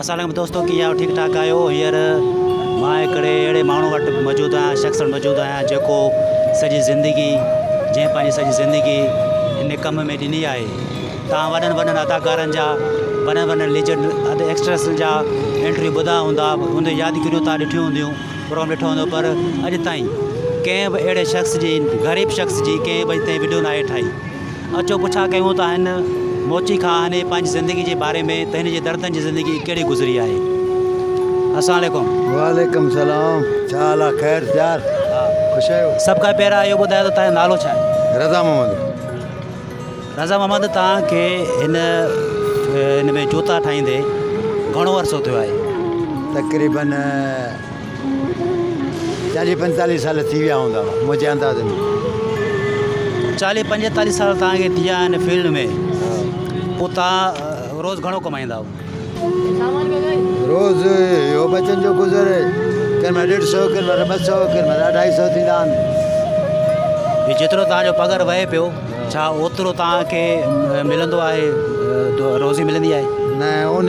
السلام عليڪم دوستو ڪيئن آهيو ٺيڪ ٺاڪ آهيو هينئر مان هڪڙي اهڙي ماڻهو وٽ موجود آهيان شخص وٽ موجود آهيان جيڪو سڄي زندگي جنهن پنهنجي سڄي زندگي ان ڪم ۾ ڏني آهي توهان وڏن وڏن اداڪارن جا وڏن وڏن ليجنڊ ايڪٽرس جا انٽرويو ٻڌا هوندا ان جون يادگيريون توهان ڏٺيون هونديون پروگرام ڏٺو هوندو پر اڄ تائين ڪنهن به اهڙي شخص جي غريب شخص جي ڪنهن به اڄ تائين وڊيو ناهي ٺاهي اچو پڇا ڪيون ته هن موچي کان هن پنهنجي زندگي جي باري ۾ ته هن جي دردن جي زندگي ڪهڙي گذري آهي السلام عليڪم. وعليڪم السلام ڇا حال آ خير سيار خوش آهيو. سڀ کان پهريان اهو ٻڌايو ته توهان جو نالو ڇا آهي؟ رضا محمد. رضا محمد توهان کي هن هن ۾ جوتا ٺاهيندي گهڻو عرصو ٿيو آهي؟ تقريبن چاليهه پنجيتاليهه سال ٿي ويا هوندا منهنجي انداز ۾. چاليهه پنجيتاليهه سال توهان کي ٿي ويا آهن فيلڊ ۾ پوء توهان روز گهڻو ڪمائيندا آهيو؟ روز اهو ٻچن جو گذر ڪنهن مهل ڏيڍ سو ڪنهن مهل 200 ڪنهن مهل 250 ٿيندا آهن. هي جيترو توهان جو پگهر وهي پيو ڇا اوترو توهان کي ملندو آهي روزي ملندي آهي؟ نه ان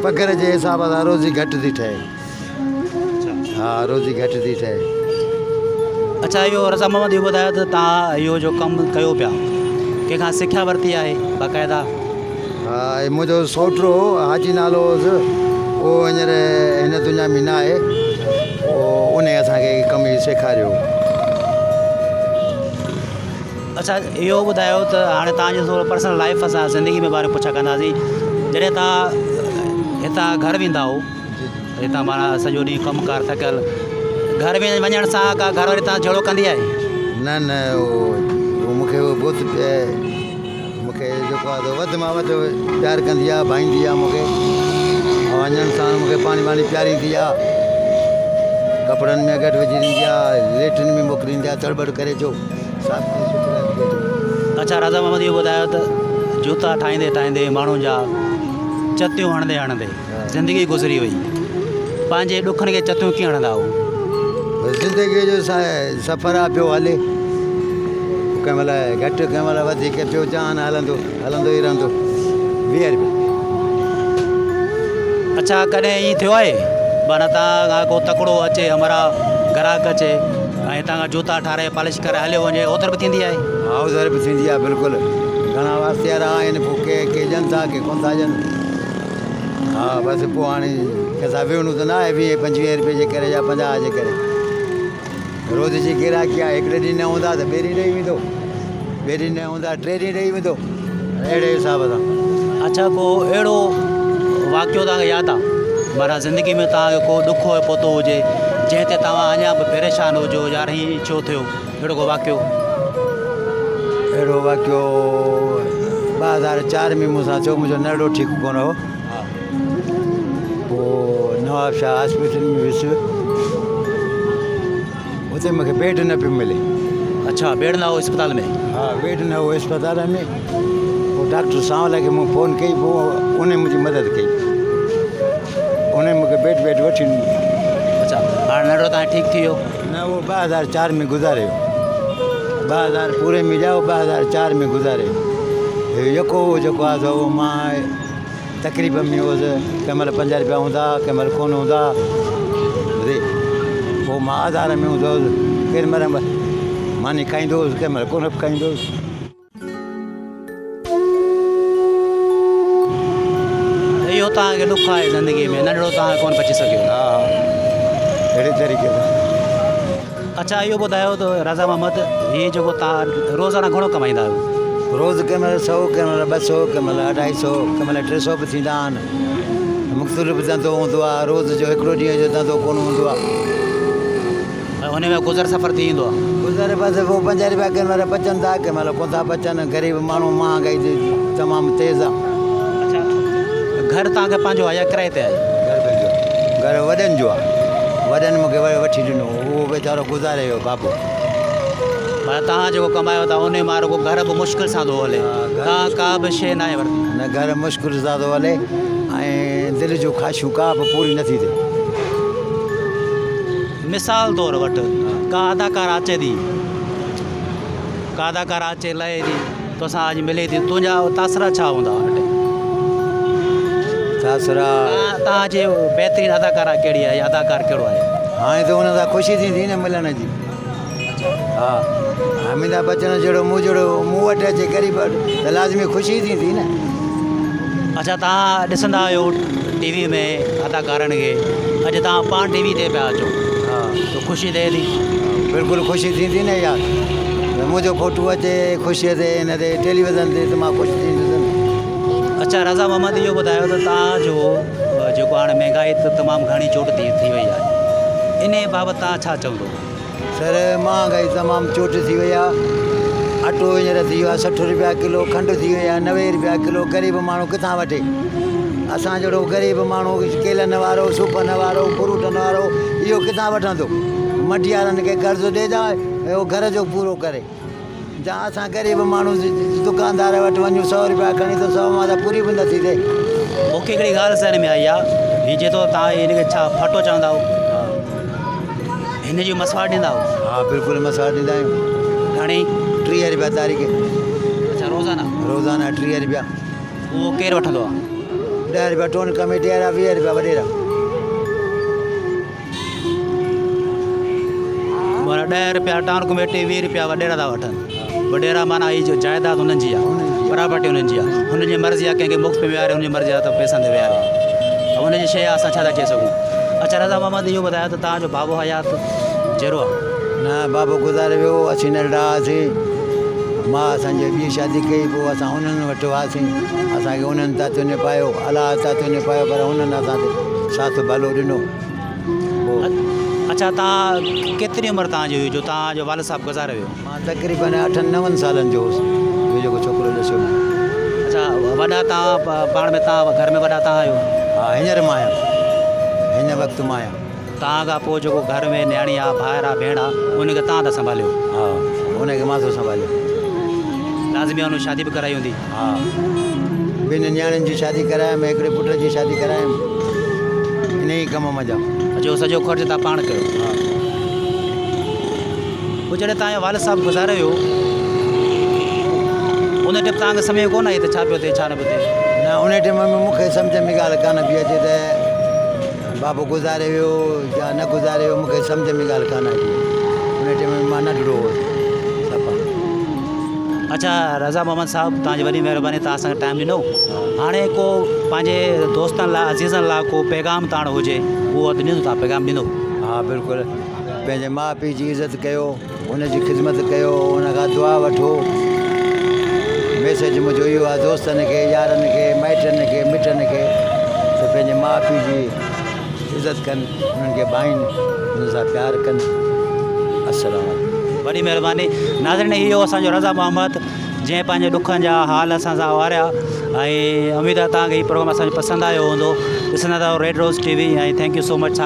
پگهر جي حساب سان روزي گهٽ ٿي ٺهي. ها روزي گهٽ ٿي ٺهي. اڇا اهو رضا محمد اهو ٻڌايو ته توهان اهو جو ڪم ڪيو پيا ڪنهن کان سکيا ورتي آهي باقاعده؟ ها هي منهنجو سوٽ هو حاجي نالو هوس اهو هينئر هن دنيا ۾ نه آهي اهو انهي اسان کي ڪم هي سيکاريو. اڇا اهو ٻڌايو ته هاڻي توهان جي ٿورو پرسنل لائف اسان زندگي ۾ باري پڇا ڪنداسين جڏهن توهان هتان گهر ويندا هو هتان معنيٰ سڄو ڏينهن ڪم ڪار ٿڪل گهر ۾ وڃڻ سان ڪا گهر واري تان جهيڙو ڪندي آهي؟ نه نه اهو مون کي بهت مون کي جيڪو آهي سو وڌ مان وڌ پيار ڪندي آهي ڀائيندي آهي مون کي وڃڻ سان مون کي پاڻي واڻي پياريندي آهي ڪپڙن ۾ اڳٺ وجهي ڏيندي آهي ليٽرين ۾ موڪليندي آهي تڙٻڙ ڪري اچو صاف ٿي سٿرا ٿي اچو. اڇا رضا محمد اهو ٻڌايو ته جوتا ٺاهيندي ٺاهيندي ماڻهن جا چتيون هڻندي هڻندي زندگي گذري وئي پنهنجي ڏکن کي چتيون ڪيئن هڻندا هئو؟ زندگيء جو سفر آ پيو هلي ڪنهن مهل گهٽ ڪنهن مهل وڌيڪ پيو جهان هلندو هلندو ئي رهندو 20 روپيا. اڇا ڪڏهن ائين ٿيو آهي معنيٰ توهان کان ڪو تڪڙو اچي همراهه گراهڪ اچي ۽ توهان کان جوتا ٺاهرائي پالش ڪرائي هليو وڃي اوڌر به ٿيندي آهي؟ ها اوڌر به ٿيندي آهي بلڪل گهڻا واسطي وارا آهن پوء ڪي ڪي ڏين ٿا ڪي ڪونه ٿا ڏين. ها بس پوء هاڻي ڪنهن سان ويهڻو ته نه آهي ويهه پنجويهه روپئي جي ڪري يا 50 جي ڪري روز جي گراهڪي آهي هڪڙي ڏينهن نه هوندا ته ٻئي ڏينهن ڏئي ويندو ٻئي ڏينهن نه هوندا ٽي ڏينهن ڏئي ويندو اهڙي حساب سان. اڇا ڪو اهڙو واقعو توهان کي ياد آ معنيٰ زندگي ۾ توهان کي ڪو ڏکو پهتو هجي جنهن تي توهان اڃا به پريشان هجو يار هي ڇو ٿيو اهڙو ڪو واقعو؟ اهڙو واقعو 2004 ۾ مون سان ٿيو منهنجو نرڙو ٺيڪ ڪونه هو پوء نواب شاهه هاسپيٽل ۾ ويس اتي مونکي بيڊ نه پيو ملي. اڇا بيڊ نه هو اسپتال ۾؟ ها بيڊ نه هو اسپتال ۾ پوء ڊاڪٽر سانول کي مون فون ڪئي پوء ان منهنجي مدد ڪئي ان مونکي بيڊ ويڊ وٺي ڏني. اڇا هاڻي نرڙو تان ٺيڪ ٿي ويو؟ نه اهو 2004 ۾ گذاري ويو. 2000 پوري ۾ ڄائو 2004 ۾ گذاري ويو. يڪو هو جيڪو آهي سو اهو مان تڪليف ۾ هوس ڪنهن مهل 50 روپيا هوندا ها ڪنهن مهل ڪونه هوندا ها ٻڌئي پوء مان آزار ۾ هوندو هوس ڪنهن مهل ماني کائيندو هوس ڪنهن مهل ڪونه به کائيندو هوس. اهو توهان کي ڏک آهي زندگي ۾ ننڍڙو توهان کي ڪونه بچي سگهيو. ها ها اهڙي طريقي سان. اڇا اهو ٻڌايو ته رضا محمد هي جيڪو توهان روزانه گهڻو ڪمائيندا آهيو؟ روز ڪنهن مهل سئو ڪنهن مهل 200 ڪنهن مهل 250 ڪنهن مهل 300 به ٿيندا آهن مختلف ڌنڌو هوندو آهي روز جو هڪڙو ڏينهن جو ڌنڌو ڪونه هوندو آهي. ۽ ان ۾ گذر سفر ٿي ويندو آهي. گذر بس پوء 5 روپيا ڪنهن مهل بچن ٿا ڪنهن مهل ڪونه ٿا بچن غريب ماڻهو مهانگائي تمام تيز آهي. اڇا گهر توهان کي پنهنجو آهي يا ڪرائي تي آهي؟ گهر پنهنجو آهي گهر وڏن جو آهي وڏن مون کي وٺي ڏنو اهو ويچارو گذاري ويو بابو. معنيٰ توهان جيڪو ڪمايو ٿا ان مان رڳو گهر به مشڪل سان ٿو هلي توهان ڪا به شيء ناهي ورتي. نه گهر مشڪل سان ٿو هلي ۽ دل جون خواهشون ڪا به پوري نٿي ٿئي. مثال طور وٽ ڪا اداڪارا اچي ٿي ڪا اداڪارا اچي لهي ٿي توسان اڄ ملي ٿي تنهنجا تاثرات ڇا هوندا ان ٽائيم؟ ساسرا. توهان جي بهترين اداڪارا ڪهڙي آهي يا اداڪار ڪهڙو آهي؟ هاڻي ته ان سان خوشي ٿيندي نه ملڻ جي. ها اميتاڀ بچن جهڙو مون جهڙو مون وٽ اچي غريب وٽ ته لازمي خوشي ٿيندي نه. اڇا توهان ڏسندا آهيو ٽي وي ۾ اداڪارن کي اڄ توهان پاڻ ٽي وي تي پيا اچو ته خوشي ٿئي ٿي. بلڪل خوشي ٿيندي نه يار منهنجو فوٽو اچي خوشي تي هن تي ٽيليوزن تي ته مان خوش ٿيندس نه. اڇا رضا محمد اهو ٻڌايو ته توهان جو جيڪو هاڻي مهنگائي ته تمام گهڻي چوٽ ٿي وئي آهي انهي بابت توهان ڇا چوندو. سر مهانگائي تمام چوٽ ٿي وئي آ اٽو هينئر ٿي ويو آ 60 روپيا ڪلو کنڊ ٿي وئي آ 90 روپيا ڪلو غريب ماڻهو ڪٿان وٺي اسان جهڙو غريب ماڻهو ڪيلن وارو صوفن وارو فروٽن وارو اهو ڪٿان وٺندو منڊيارن کي قرض ڏي جا اهو گهر جو پورو ڪري جا اسان غريب ماڻهو دڪاندار وٽ وڃون سو روپيا کڻي ته سو مان ته پوري به نٿي ٿئي. مون کي هڪڙي ڳالهه ذهن ۾ آئي آ هي چئي ٿو توهان هن کي ڇا ڦٽو چوندا آهيو هن جي مسواڙ ڏيندا آهيو. ها بلڪل مسواڙ ڏيندا آهيون. گهڻي؟ 30 روپيا تاريخ. اڇا روزانه؟ روزانه 30 روپيا. اهو ڪير وٺندو آ؟ 10 روپيا ٽون ڪميٽي وارا 20 روپيا وڏيرا. معنيٰ ڏهه رپيا ٽائون ڪميٽي 20 رپيا وڏيرا ٿا وٺن وڏيرا معنيٰ هي جو جائيداد هنن جي آهي پراپرٽي هنن جي آهي هنن جي مرضي آهي ڪنهن کي مفت ۾ ويهاري هن جي مرضي آهي ته پئسن تي ويهاري هن جي شيء آهي اسان ڇا ٿا چئي سگهون اڇا رضا محمد اهو ٻڌايو ته توهان جو بابو حيات جهڙو آهي نه بابو گذاري ويو اسين ننڍڙا هئاسين ماء اسان جي ٻي شادي ڪئي پوء اسان انهن وٽ هئاسين اسان کي انهن تاتيون نپايو الله تاتيون نپايو پر انهن اسان کي ساٿ ڀلو ڏنو اڇا توهان ڪيتري عمر توهان جي هئي جو توهان جو والد صاحب گذاري ويو؟ مان تقريبن اٺن نون سالن جو هوس جو جيڪو ڇوڪرو ڏسيو مان. اڇا وڏا توهان پاڻ ۾ توهان گهر ۾ وڏا توهان آهيو؟ ها هينئر مان آهيان هن وقت مان آهيان. توهان کان پوء جيڪو گهر ۾ نياڻي آ ڀائر آ ڀيڻ آ ان کي توهان ٿا سنڀاليو؟ ها ان کي مان ٿو سنڀاليان. لازمي آ ان جي شادي به ڪرائي هوندي؟ ها ٻن نياڻين جي شادي ڪرايم هڪڙي پٽ جي شادي ڪرايم انهي ڪم منجهان. اچو سڄو خرچ تان پاڻ ڪيو. ها. پوء جڏهن تان جو والد صاحب گذاري ويو ان ٽيم تان کي سمجهه ۾ ڪونه آئي ته ڇا پيو ٿئي ڇا نه پيو ٿئي. نه ان ٽيم ۾ مون کي سمجهه ۾ ڳالهه ڪانه پئي اچي ته بابو گذاري ويو يا نه گذاري ويو مون کي سمجهه ۾ ڳالهه ڪانه آئي ان ٽيم ۾ مان ننڍڙو هوس صفا. اڇا رضا محمد صاحب توهان جي وڏي مهرباني توهان اسان کي ٽائيم ڏنو هاڻي ڪو پنهنجي دوستن لاء عزيزن لاء ڪو پيغام توهان وٽ هجي اهو ڏنو توهان پيغام ڏنو. ها بلڪل پنهنجي ماء پيء جي عزت ڪيو ان جي خدمت ڪيو ان کان دعا وٺو ميسيج منهنجو اهو آهي دوستن کي يارن کي مائٽن کي مٽن کي ته پنهنجي ماء پيء جي عزت ڪن انهن کي ڀائين انهن سان پيار ڪن السلام عليڪم. وڏي مهرباني ناظرين هي هو اسان جو رضا محمد جنهن پنهنجي ڏکن جا حال اسان سان واريا ۽ اميد آهي توهان کي هي پروگرام اسان جو پسند آيو هوندو ڏسندا رهو red rose T V ۽ thank you so much.